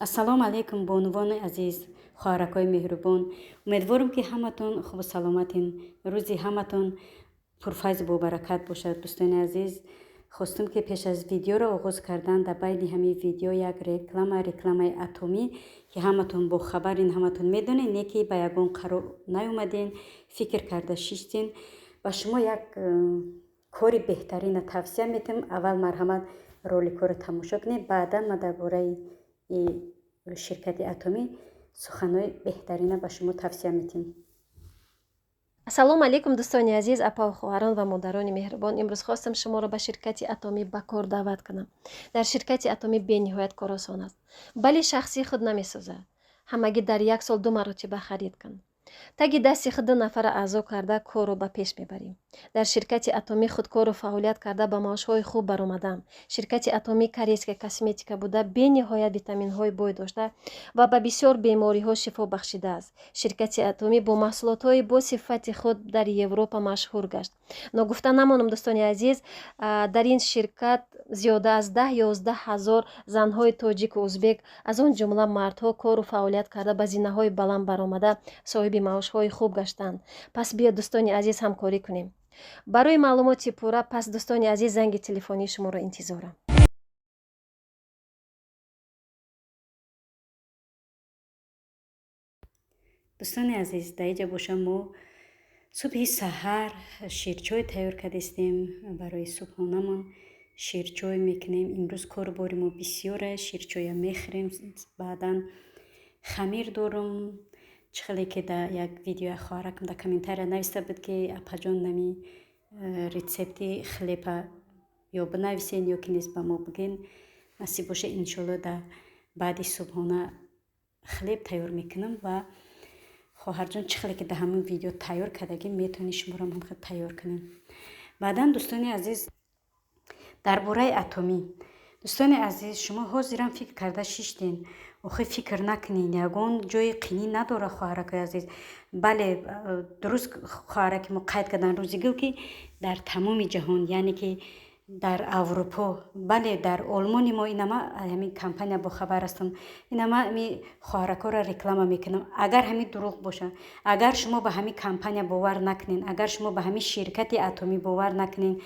Ассалому алайкум, бонувони азиз, хоҳаракҳои меҳрубон. Умедворам, ки ҳаматон хубу саломатин, рӯзи ҳаматон пурфайзу бобаракат бошад. Дӯстони азиз, хостум, ки пеш аз видеоро оғоз кардан, дар байни ҳамин видео як реклама, рекламаи Атомӣ, ки ҳаматон бохабарин, ҳаматон медонед, не ки ба ягон қарор наёмаден, фикр карда шиштен, ба шумо як кори беҳтарина тавсия метиҳам. Аввал, марҳамат, роликҳоро тамошо кунед, баъдан ман дар бораи ширкати Атомӣ суханҳои беҳтарина ба шумо тавсия метиҳам. Ассалому алайкум, дӯстони азиз, апаву хоҳарон ва модарони меҳрубон. Имрӯз хостам шуморо ба ширкати Атомӣ ба кор даъват кунам. Дар ширкати Атомӣ бениҳоят кор осон аст, бале, шахсӣ худ намесӯзад. Ҳамагӣ дар як сол ду маротиба харид кун. Таги дасти худ ду нафара аъзо карда, корро ба пеш мебарем. Дар ширкати Атомӣ худкору фаъолият карда, ба маошҳои хуб баромадам. Ширкати Атомӣ корейская косметика буда, бениҳоят витаминҳои бой дошта ва ба бисёр бемориҳо шифо бахшидааст. Ширкати Атомӣ бо маҳсулотҳои бо сифати худ дар Европа машҳур гашт. Ногуфта намонам, дӯстони азиз, дар ин ширкат зиёда аз 10-11 ҳазор занҳои тоҷику узбек, аз он ҷумла мардҳо, кору фаъолият карда, ба зинаҳои баланд баромада, соҳиби маошҳои хуб гаштанд. Пас биё, дӯстони азиз, ҳамкорӣ кунем. Барои маълумоти пурра, пас, дӯстони азиз, занги телефонии шуморо интизорам. Дӯстони азиз, дар инҷа боша, мо субҳи саҳар ширчой тайёр кардистем. Барои субҳонамон ширчой мекунем. Имрӯз кору бори мо бисёре, ширчоя мехӯрем, баъдан хамир дорум. Чӣ хеле ки дар як видеоя хоҳаракам дар комментария нависта буд, ки апаҷон, нами рецепти хлеба ё бинависен, ё ки низ ба мо бигӯен. Насиб боша, иншолло, дар баъди субҳона хлеб тайёр мекунам. Ва хоҳарҷон, чӣ хеле ки дар ҳамин видео тайёр кардагӣ, метавонед шуморо ҳам тайёр кунем баъдан. Дӯстони азиз, дар бораи Атомӣ. Дӯстони азиз, шумо ҳозирам фикр карда шиштен. Охир фикр накунед, ягон ҷои қинӣ надорад, хоҳаракои азиз. Бале, дуруст хоҳараки мо қайд кардан, Рӯзигул, ки дар тамоми ҷаҳон, яъне ки дар Аврупо, бале, дар Олмони мо, инама ҳамин компания бохабар ҳастам, инама ҳами хоҳаракҳоро реклама мекунам. Агар ҳамин дурӯғ бошад, агар шумо ба ҳамин компания бовар накунед, агар шумо ба ҳамин ширкати Атомӣ бовар накунед,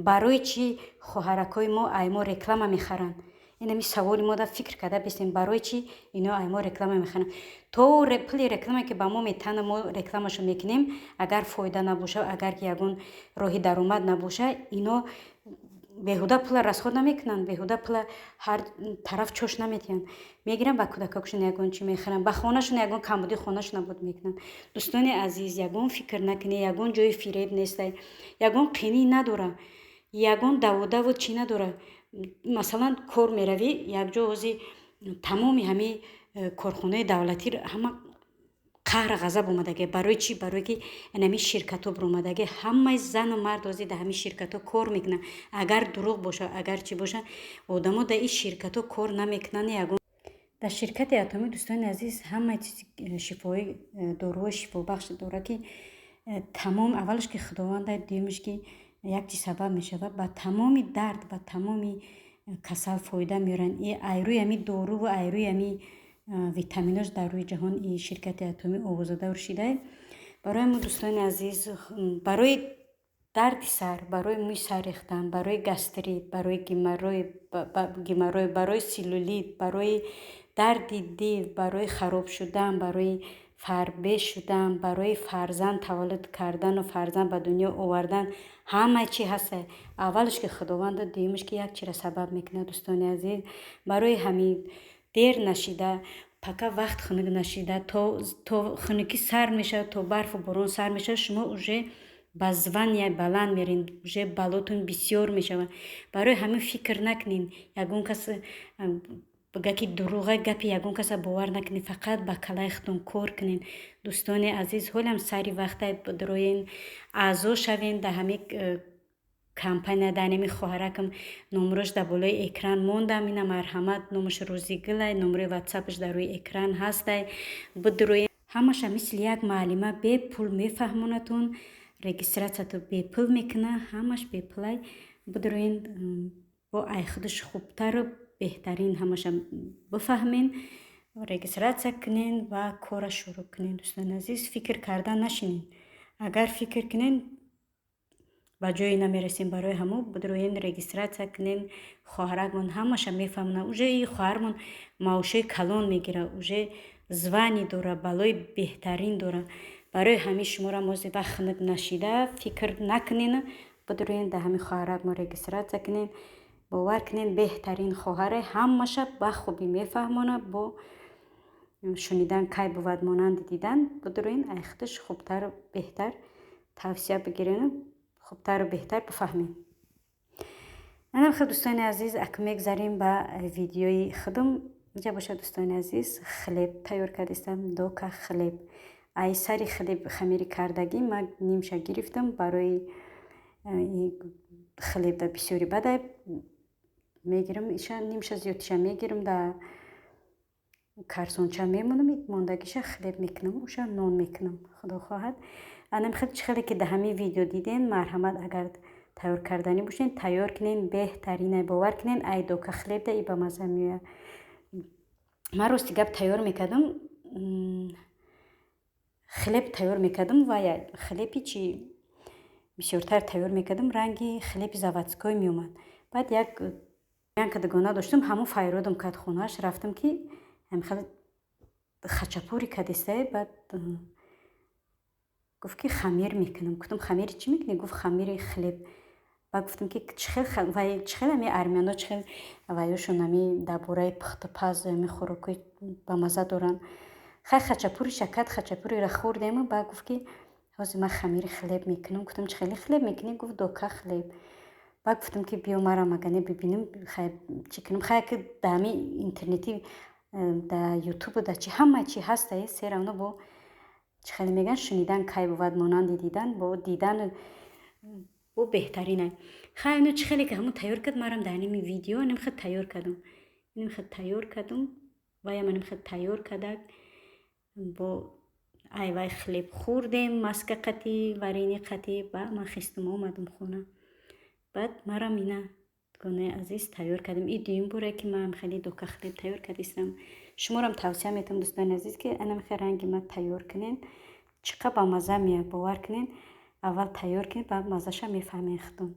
барои чӣ хоҳаракҳои мо ай мо реклама мехаранд? Инами саволи мо да фикр карда бистем: барои чӣ ино ай мо реклама мехаранд? То пули реклама, ки ба мо метаҳанд, мо рекламашо мекунем, агар фоида набоша, агар ки ягон роҳи даромад набоша, ино беҳуда пула расход намекунанд, беҳуда пула ҳар тараф чош наметиҳанд. Мегиранд, ба кӯдакакшон ягон чӣ мехаранд, ба хонашон ягон камбуди хонашон обод мекунанд. Дӯстони азиз, ягон фикр накунед, ягон ҷои фиреб нестай, ягон қинӣ надора, ягон давудаву чӣ надора. Масалан, кор меравӣ якҷо, ҳози тамоми ҳамин корхонаи давлатӣ ҳама қаҳр ғазаб омадаги. Барои чӣ? Барое ки ҳамин ширкатҳо биромадаги, ҳамаи зану мард ҳозир дар ҳамин ширкатҳо кор мекунанд. Агар дурӯғ боша, агар чӣ боша, одамо дар ин ширкатҳо кор намекунанд. Ягон дар ширкати Атомӣ, дӯстони азиз, ҳамаи чизи шифоӣ, доруҳои шифобахш дорад, ки тамом, аввалаш ки Худованда, дуюмаш ки як чиз сабаб мешавад, ба тамоми дард, ба тамоми касал фоида меоранд. И айрӯи ҳамин доруву айрӯи ҳамин витаминош дар рӯи ҷаҳон и ширкати Атомӣ овозадор шидае. Барои мо, дӯстони азиз, барои дарди сар, барои мӯи сар рехтан, барои гастрит, барои геморрой, барои целлюлит, барои дарди дил, барои хароб шудан, барои фарбе шудан, барои фарзанд таваллуд кардану фарзанд ба дунё овардан, ҳама чӣ ҳаста. Аввалш ки Худованда, дуюмаш ки як чиро сабаб мекунад. Дӯстони азиз, барои ҳамин дер нашида, пока вақт хунук нашида, то хунукӣ сар мешавад, то барфу борон сар мешавад, шумо уже ба звания баланд мерен, уже балотон бисёр мешавад. Барои ҳамин фикр накунед, ягон кас бигӯяд, ки дурӯға, гапи ягон каса бовар накунед, фақат ба калаи худтон кор кунед. Дӯстони азиз, ҳолам сари вақта бидроен, аъзо шавен дар ҳамин компания. Дар ҳамин хоҳаракам номрош дар болои экран мондам, ина, марҳамат, номаш Рӯзигулай, номрои ватсапаш дар рӯи экран ҳастай. Бидроен, ҳамаша мисли як муаллима бепул мефаҳмонатон, регистратсиято бепул мекуна, ҳамаш бепулай. Бидроен, бо ай худаш хубтару. Беҳтарин ҳамаша бифаҳмен, регистрация кунен ва корра шурӯъ кунен. Дӯстони азиз, фикр карда нашинен. Агар фикр кунен, ба ҷое намерасем. Барои ҳамо бидроен, регистрация кунен. Хоҳаракмон ҳамаша мефаҳмона. Уже и хоҳармон маошои калон мегира, уже звание дора, балои беҳтарин дора. Барои ҳамин шуморо мози вақт хунук нашида фикр накунен, бидроен дар ҳамин хоҳаракмон регистрация кунен. Бовар кунен, беҳтарин хоҳаре, ҳамаша ба хубӣ мефаҳмона. Бо шунидан кай бувад монанди дидан. Бидроен, ай худаш хубтару беҳтар тавсия бигирену хубтару беҳтар бифаҳмем. Анам хел, дӯстони азиз, ак мегзарем ба видеои худам. Инҷа бошад, дӯстони азиз, хлеб тайёр кардистам, дока хлеб. Ай сари хлеб хамири кардагӣ ман нимша гирифтам, барои хлебда бисёри бадай мегирам, иша нимша зиёдтиша мегирам, да карсонча мемонам, мондагиша хлеб мекунам, уша нон мекунам, худо хоҳад. Анам хел, чӣ хеле ки дар ҳамин видео диден, марҳамат, агар тайёр карданӣ бошен, тайёр кунен, беҳтаринай. Бовар кунен, ай дока хлебда и ба маза меояд. Ман рости гап тайёр мекардам, хлеб тайёр мекардам ва хлеби чи бисёртар тайёр мекардам, ранги хлеби заводской меомад. Баъд як янка дугона доштам, ҳамон файродам кард, хонааш рафтам, ки ҳамхел хачапури кадистае. Баъд гуфт, ки хамир мекунам. Гуфтам, хамири чӣ мекунӣ? Гуфт, хамири хлеб. Баъд гуфтам, ки чихел ами армяно чихел ваёшон ами дар бораи пухтупаз ами хӯрокҳои бамаза доранд. Хай, хачапуриша кард, хачапуриро хӯрдему баъд гуфт, ки ҳозир ман хамири хлеб мекунам. Гуфтам, чӣ хеле хлеб мекунӣ? Гуфт, дока хлеб. Баъд гуфтам, ки биё, марам агане бибинем, хай чӣ кунам. Хай, ки дар ҳами интернетӣ, дар ютубу дар чи ҳама чи ҳастае, все равно бо чӣ хеле мегӯянд, шунидан кай бувад монанди дидан, бо дидан бо беҳтаринай. Хай, ино чӣ хеле ки ҳамон тайёр кард, марам дар ними видео нимхел тайёр кардам, нимхел тайёр кардам, ваям нимхел тайёр кардак. Бо ай вай хлеб хӯрдем, маска қатӣ, варени қатӣ. Ба ман хистум, омадам хона. Баъд марам ина, дугонаи азиз, тайёр кардем. И дуюм боре, ки ман хеле дока хлеб тайёр кардистам. Шуморам тавсия метавам, дӯстони азиз, ки анамхел ранги ма тайёр кунен. Чӣ қадр бамаза меяд, бовар кунен. Аввал тайёр кунед, баъд маззаша мефаҳмед худтон.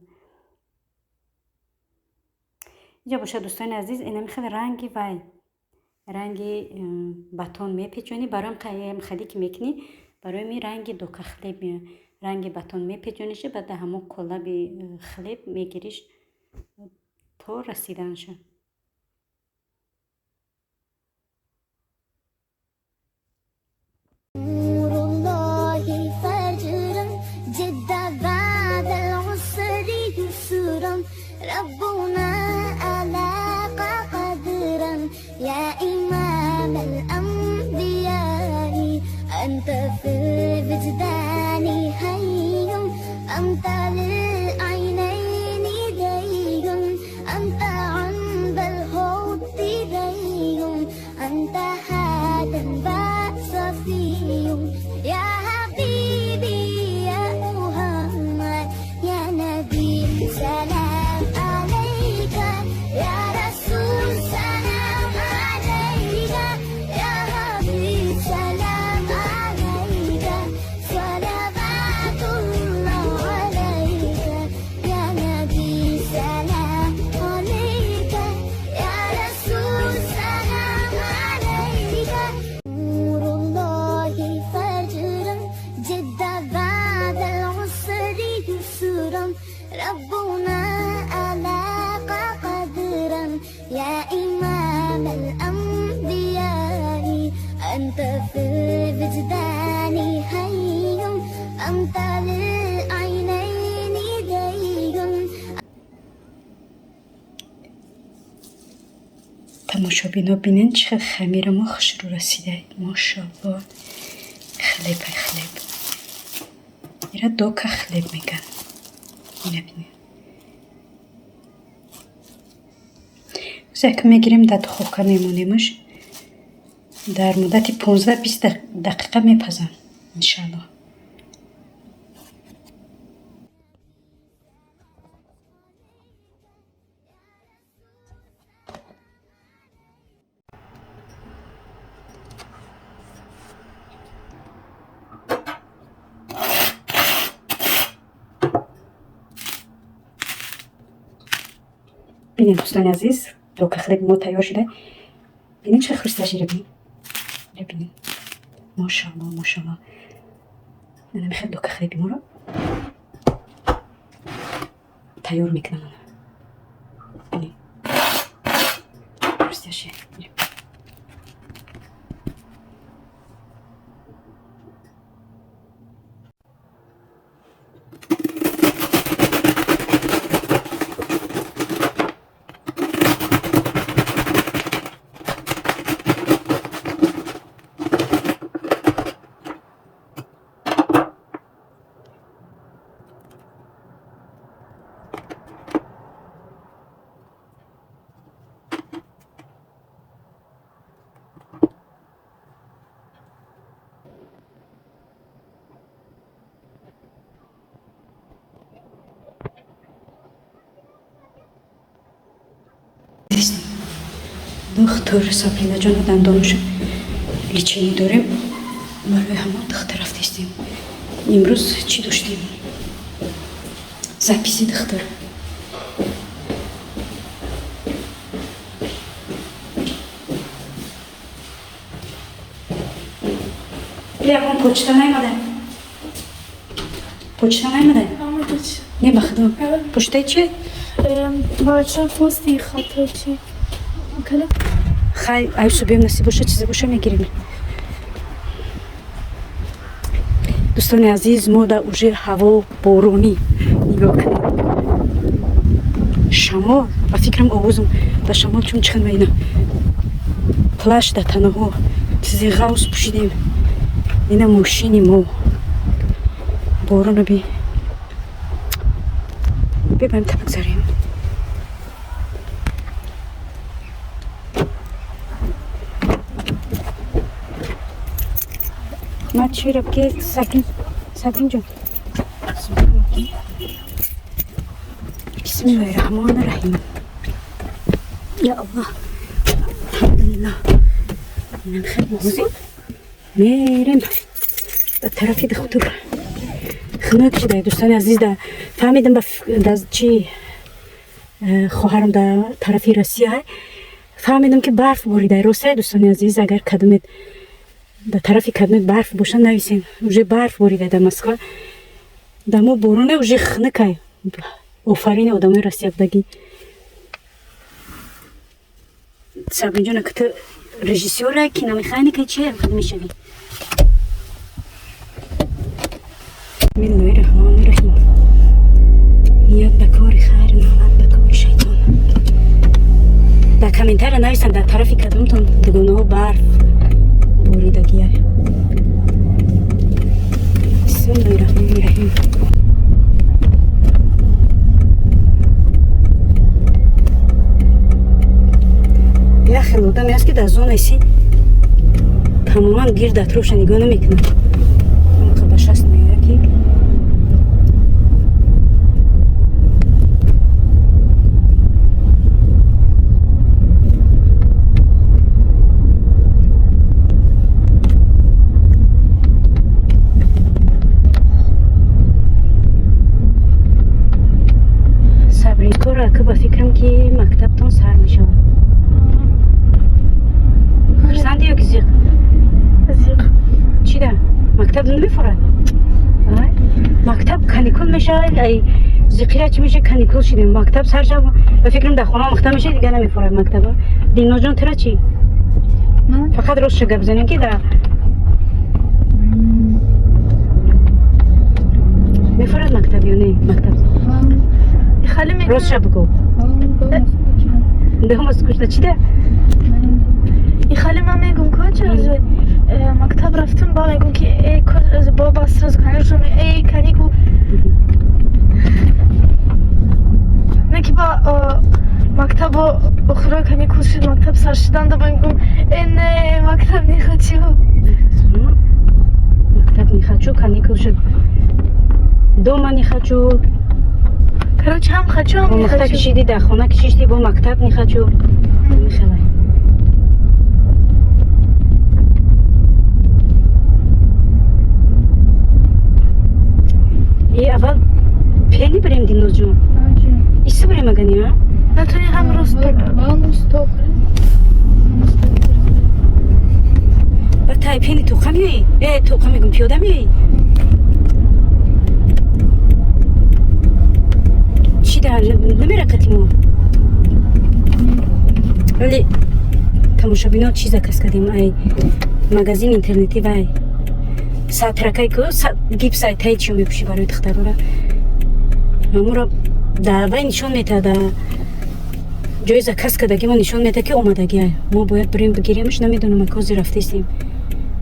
Инҷа бошад, дӯстони азиз, инами хел ранги вай, ранги батон мепечонӣ. Барои хеле ки мекунӣ, барои ми ранги дока хлеб меояд. Ранги батон мепечониша, баъд дар ҳамон қолаби хлеб мегириш то расиданша. نور الله فجرا جد بعد العسر يسرا ربنا ألاق قدرا يا إمام الأنبياء أنت في الوجدان حي أنت للعينين دي أنت عند الحوض دي أنت هذا صفي يا حبيبي يا محمد يا نبي سلام عليك يا رسول سلام عليك يا حبيب سلام عليك صلوات الله عليك يا نبي سلام عليك يا رسول سلام عليك نور الله فجرا جد بعد العسر يسرا ربنا ألاق قدرا يا إمام الأنبياء أنت في الوجدان حي أنت للعينين دي Тамошобино, бинен, чӣ хел хамира мо хушрӯ расида, мошоалло. Хлебай хлеб, ира дока хлеб меган. Ина бинен, як мегирем, дар духовка мемонемаш, дар муддати 15-20 дақиқа мепазам, иншаалло. Бинед, дӯстони азиз, дока хлеби мо тайёр шуда. Бинед, чӣ хрустящий, бинед. Бинед. Мошалло, мошалло. Ана мехел дока хлеби моро тайёр мекунам. Бинед. Хрустящий. Духтур Сабринаҷон дандонашо лечение дорем. Барои ҳамон духтур рафтистем. Имрӯз чӣ доштем? Записи духтур. Ягон почта наомада? Почта наомада? Не, ба худо. Почтаи чи? Бача пости хато чи? Хай, ай субем насиб боша, чизе боша мегирем. Дӯстони азиз, мо да уже ҳаво боронӣ. Нигоҳ кунед. Шамол, ба фикрам овозм да шамол чун чихел ина. Плащ да танаҳо, чизи ғавс пӯшидем. Ина мошини мо. Борону би. Бибаем та бигзарем. Ма чира ки Сабрин, Сабрин ҷон. Бисмиллаҳи раҳмони раҳим. Я Аллоҳ. Алҳамдулиллаҳ. Инам хеле мавзӯъ. Мерем ба тарафи духтур. Хунук шуда, дӯстони азиз, да фаҳмидам ба чи хоҳарам дар тарафи Россия фаҳмидам ки барф борида. Ростае, дӯстони азиз, агар кадомед дар тарафи кадомед барф боша, нависен. Уже барф борида дар Москва. Дар мо бороне, уже хунукай. Офарини одамои Россия будагӣ. Сабринҷон, ки ту режиссёра, киномеханика чи мешавӣ? Бисмиллоҳи раҳмони раҳим. Ният ба кори хайр, навбат ба кори шайтон. Дар комментария нависанд, дар тарафи кадомтон дугонаҳо барф боридагия. Бисмиллоҳи раҳмони раҳим. Як хел одаме аст, ки дар зонаи си тамоман гирд атрофша нигоҳ намекунад. Ба шаст меояд ки Сабринкора ки ба фикрам ки мактабтон сар мешавад. Хурсанди ё ки зиқ? Зиқ. Чӣ да? Мактаб намефурад? Мактаб каникул мешавад, ай зиқира чӣ меша, каникул шидем. Мактаб сар шава, ба фикрам дар хона омӯхта мешавад, дигар намефурад мактаба. Дилнозҷон, тура чӣ? Фақат ростша гап занем ки да мефурад мактаб ё не? Мактаб. Ростша бигӯ. Дома скучно. Чӣ да? Ихали ман мегум коча мактаб рафтум, ба мегум ки эй баба сразу каникул, эй каникул. Не ки ба мактабо охира каникул шуд, мактаб сар шудан да мегум э не, мактаб не хочу. Мактаб не хочу, каникул шуд. Дома не хочу. Короче, ҳам хочу, ҳам не хочу. Кишиди дар хона кишишти, бо мактаб не хочу. Михелай. И аввал пени бирем, Дилнозҷон. Иси бирем агани, а? Натони ҳам рост. Ба тайпени тоқа меоӣ? Э, тоқа мегум, пиёда меоӣ? Чӣ да намеракати мо? Вале тамошобино чӣ заказ кардем? Ай магазин интернетӣ вай сатракай ку гипсай тай чиё мепӯшӣ барои духтарора. Мамуро да вай нишон метаҳад, да ҷои заказ кардагимо нишон метаҳад, ки омадагиай. Мо бояд бирем бигиремш, намедонам, ака ҳозир рафтаистем.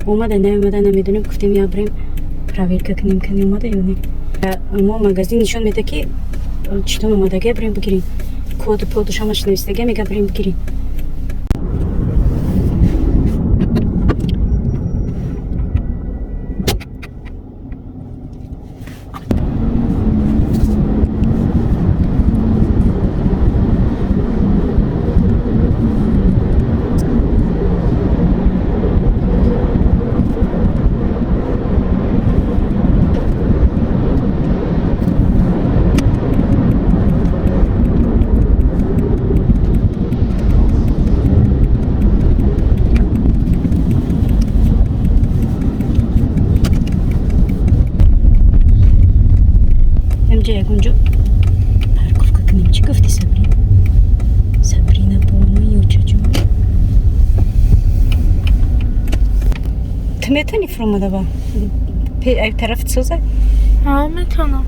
Омада наомада намедонем, гуфтем я бирем проверка кунем, ки омада ё не. Мо магазин нишон метаҳад, ки читон омадагия, бирем бигирем. Коду подуш ҳамаш навистагия, мега бирем бигирем. Ҳамҷа ягонҷо парковка кунем. Чӣ гуфти, Сабрина? Сабрина бону ёчаҷон. Ту метавонӣ фуромада ба ай тарафи соза? Ҳа, метавонам.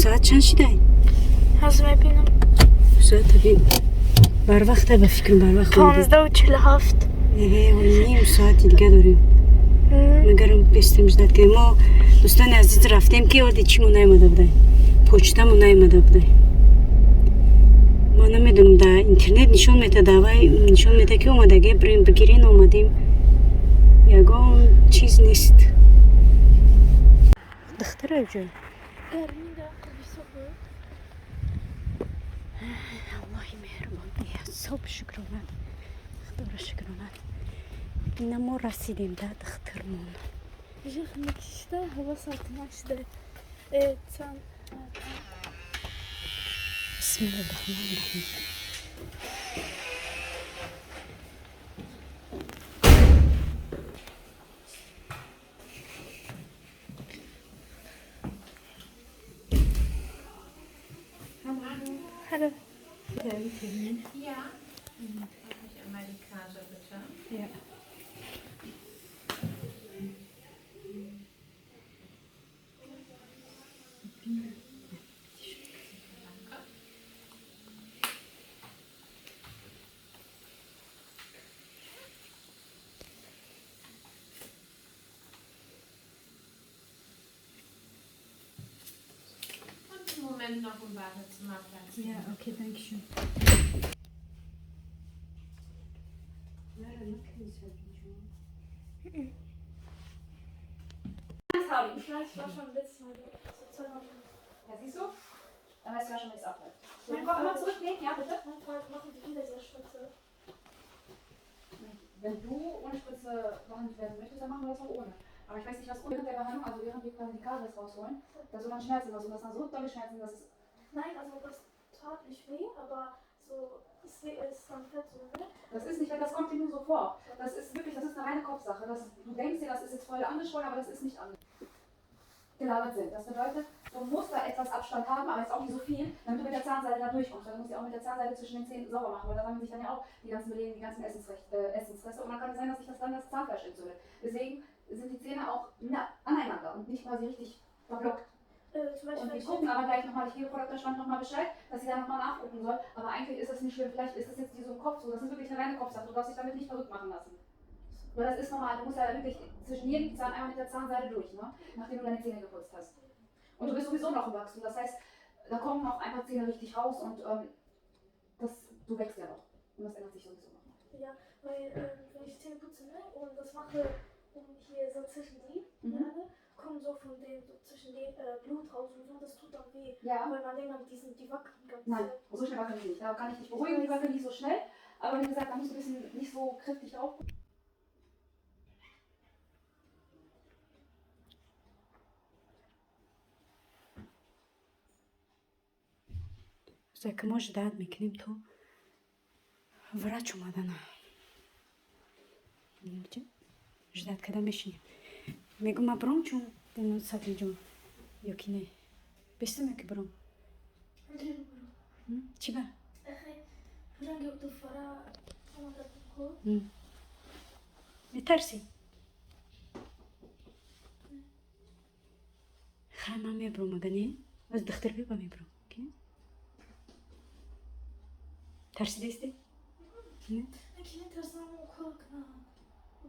Соат чанд шидай? Ҳозир мебинам. Соата бин. Барвақта ба фикрам, барвақт омадем. 15:47. Эҳе, ним соати дига дорем. Магарам бестем ждать кунем. Мо дӯстони азиз рафтем, ки оди чимо наомада будай. Почтамо наомада будай. Ма намедонам, да интернет нишон метаҳад, да вай нишон метаҳад, ки омадагия, бирем бигирен, омадем. Ягон чиз нест. Духтара ҷон. Гармӣ да қабисо буд. Аллоҳи меҳрубон, ҳисоб шукронат. Худоро шукронат. Ина мо расидем да духтармон. Жихник шида, ҳаво салқинак шида. Чанд Бисмиллоҳи раҳмони раҳим. Hallo. Ja. Brauche ich einmal die Karte, bitte. Ja. Und im Moment noch im Wartezimmer Platz. Ja, okay, danke schön. Ich weiß, ich war schon letztes Mal so 2 Wochen. Ja, siehst du? Dann weißt du ja schon, wie es abläuft. So, den Kopf immer zurücklegen, ja, bitte? Manchmal machen die wieder diese Spritze. Wenn du ohne Spritze behandelt werden möchtest, dann machen wir das auch ohne. Aber ich weiß nicht, was während der Behandlung, also während wir quasi die Karies rausholen, dass du dann Schmerzen hast und das dann so dolle Schmerzen, dass es. Nein, also das tat nicht weh, aber so, es ist dann fett so, ne? Das ist nicht, das kommt dir nur so vor. Das ist wirklich, das ist eine reine Kopfsache. Das, du denkst dir, das ist jetzt voll angeschwollen, aber das ist nicht angeschwollen. Gelabert sind. Das bedeutet, du musst da etwas Abstand haben, aber jetzt auch nicht so viel, damit du mit der Zahnseide da durchkommst. Weil du musst ja auch mit der Zahnseide zwischen den Zähnen sauber machen, weil da sammeln sich dann ja auch die ganzen Belege, die ganzen Essensreste und dann kann es sein, dass sich das dann das Zahnfleisch entzündet. Deswegen sind die Zähne auch aneinander und nicht quasi richtig verblockt. Zum Beispiel, Und wir gucken aber gleich nochmal, ich gebe Frau Dr. Schwand nochmal Bescheid, dass sie da nochmal nachgucken soll. Aber eigentlich ist das nicht schlimm, vielleicht ist das jetzt die so im Kopf so. Das ist wirklich eine reine Kopfsache, du darfst dich damit nicht verrückt machen lassen. Weil das ist normal, du musst ja wirklich zwischen jedem Zahn einmal mit der Zahnseide durch, ne? Nachdem du deine Zähne geputzt hast. Und du bist sowieso noch im Wachstum, das heißt, da kommen noch ein paar Zähne richtig raus und du wächst ja noch. Und das ändert sich sowieso noch. Ja, weil wenn ich Zähne putze, ne, und das mache um hier so zwischen die, ne, kommen so von dem, so zwischen den Blut raus und so, und das tut dann weh. Ja. Weil man denkt, die wackeln ganz Nein, so schnell wackeln die nicht. Da kann ich dich beruhigen, die wackeln nicht so schnell. Aber wie gesagt, da musst du ein bisschen nicht so kräftig drauf. Ки мо ждать мекунем то врач омадана. Ждать када мешинем. Мегум, ма бром, чун Садринҷон, ё ки не? Бестам ё ки бром? Чӣ ба? Ранги дуфара омада ку. Метарсӣ? Хай, ман мебурам, ага не? Аз духтар биба, мебурам. Тарсидаисте? Ки метарсам, укол кунам.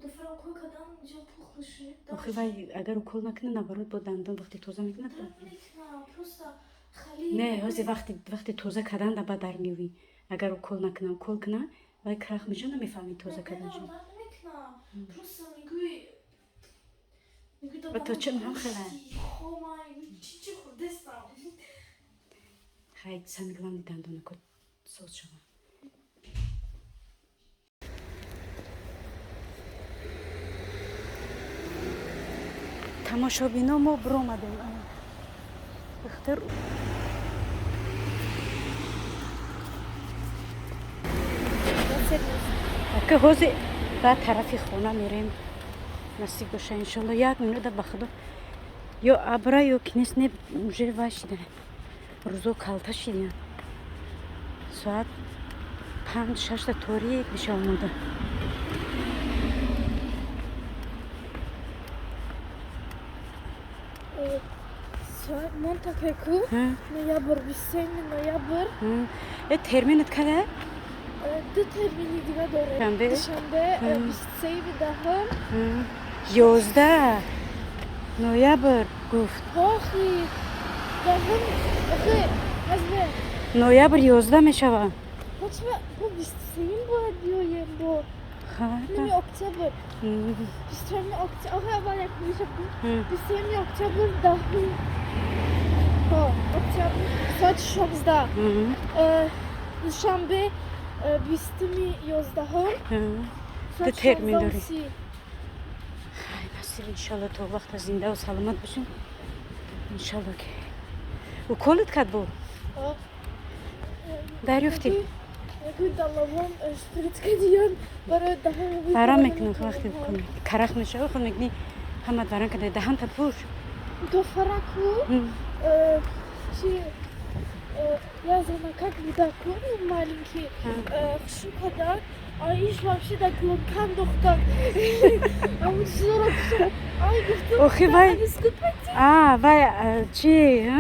Дуфара укол кардам, ҷо пух мешид. Охи, вай агар укол накунад, наоборот, бо дандон вақте тоза мекунад. Дард мекунам, просто хали. Не, ҳози вақте тоза кардан да ба дард меёвӣ. Агар укол накунам, укол куна, вай крах меша, намефаҳмӣ тоза кардан шуд. Дард намекунам. Просто мегӯи Ба то чӣ ҳам хела? Хомай, чӣ чӣ хӯрдестам. Хай, самое главное, дандонако соз шава. Тамошобино, мо биромадем. Духтар ака, ҳозир ба тарафи хона мерем. Насиб боша, иншолло. Як минута, ба худо, ё абра, ё ки нест. Не, уже вай шида, рӯзо калта шидиян. Соат 5-6-та торик меша омода. Соат Montag ку, ноябр, 23 ноябр. Э, терминат када? Ду термини дига дорем. Шанбе? Душанбе, 23 даҳум. 11 ноябр гуфт. Охи, даҳум, охи, азбе. Ноябр 11 мешавад. Бо бо 23-юм бояд биёем, бо ними октябр. 23 октябр, охи, аввал як меша, 23 октябр, даҳум октябр, соати 16. Душанбе, 20-уми 11-ум. Ду термин дорӣ. Хай, насиб, иншалло, то вақта зиндаву саломат бошем, иншалло, ки уколат кард, бо дарёфтӣ. Варам мекунам, вақте карах мешава, худ мекунӣ, ҳамат варам карда, даҳанта пуш. Дофараку чи я занакак будаку, маленький, хушу кадан, а иш вообще да глотка ндохтан. Аму чизоро гуфтам, ай, гуфтам. Охи, вай, а вай чи?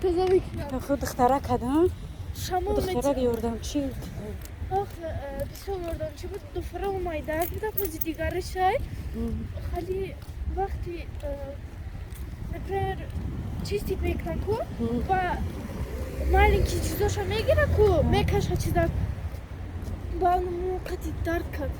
Тоза мекунам. Худ духтара кадан. Шамол. Духтарак ёрдамчи. Ох, бисёр ёрдамчи буд. Дуфара омайдак буда, кози дигарашай. Хали вақти, например, чистить мекунам ку, ва маленький чизоша мегира ку, мекаша чизак, ба қати дард кард.